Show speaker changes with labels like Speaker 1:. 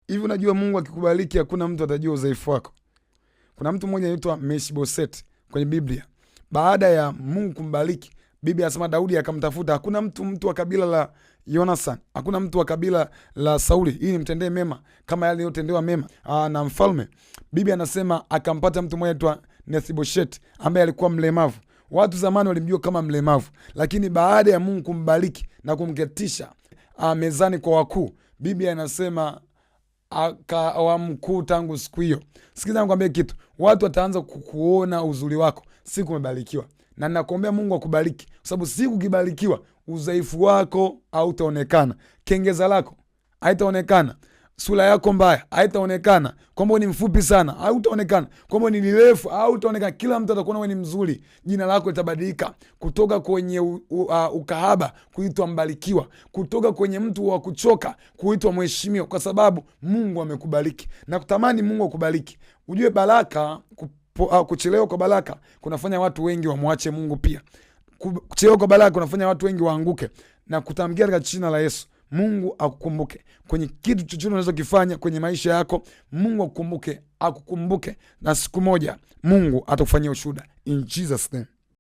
Speaker 1: Hivi unajua Mungu akikubariki hakuna mtu atajua udhaifu wako. Kuna mtu mmoja anaitwa Mefiboseti kwenye Biblia. Baada ya Mungu kumbariki, Biblia anasema Daudi akamtafuta. Hakuna mtu wa kabila la Jonathan, hakuna mtu wa kabila la Sauli ili nimtendee mema kama yale yaliyotendewa mema na mfalme. Biblia anasema akampata mtu mmoja anaitwa Mefiboseti ambaye alikuwa mlemavu. Watu zamani walimjua kama mlemavu, lakini baada ya Mungu kumbariki na kumketisha mezani kwa wakuu, Biblia inasema akawa mkuu tangu siku hiyo. Sikiza nikwambie kitu, watu wataanza kukuona uzuri wako siku umebarikiwa, na nakuombea Mungu akubariki, kwa sababu siku ukibarikiwa, udhaifu wako hautaonekana, kengeza lako haitaonekana, sura yako mbaya haitaonekana, kwamba ni mfupi sana hautaonekana, kwamba ni mrefu hautaonekana. Kila mtu atakuona wewe ni mzuri. Jina lako litabadilika kutoka kwenye ukahaba kuitwa mbarikiwa, kutoka kwenye mtu wa kuchoka kuitwa mheshimiwa, kwa sababu Mungu amekubariki. Na kutamani Mungu akubariki. Ujue baraka kuchelewa kwa baraka kunafanya watu wengi wamwache Mungu pia. Kuchelewa kwa baraka kunafanya watu wengi waanguke. Na kutamkia katika jina la Yesu, Mungu akukumbuke kwenye kitu chochote unachokifanya kwenye maisha yako. Mungu akukumbuke, akukumbuke, na siku moja Mungu atakufanyia ushuhuda in Jesus name.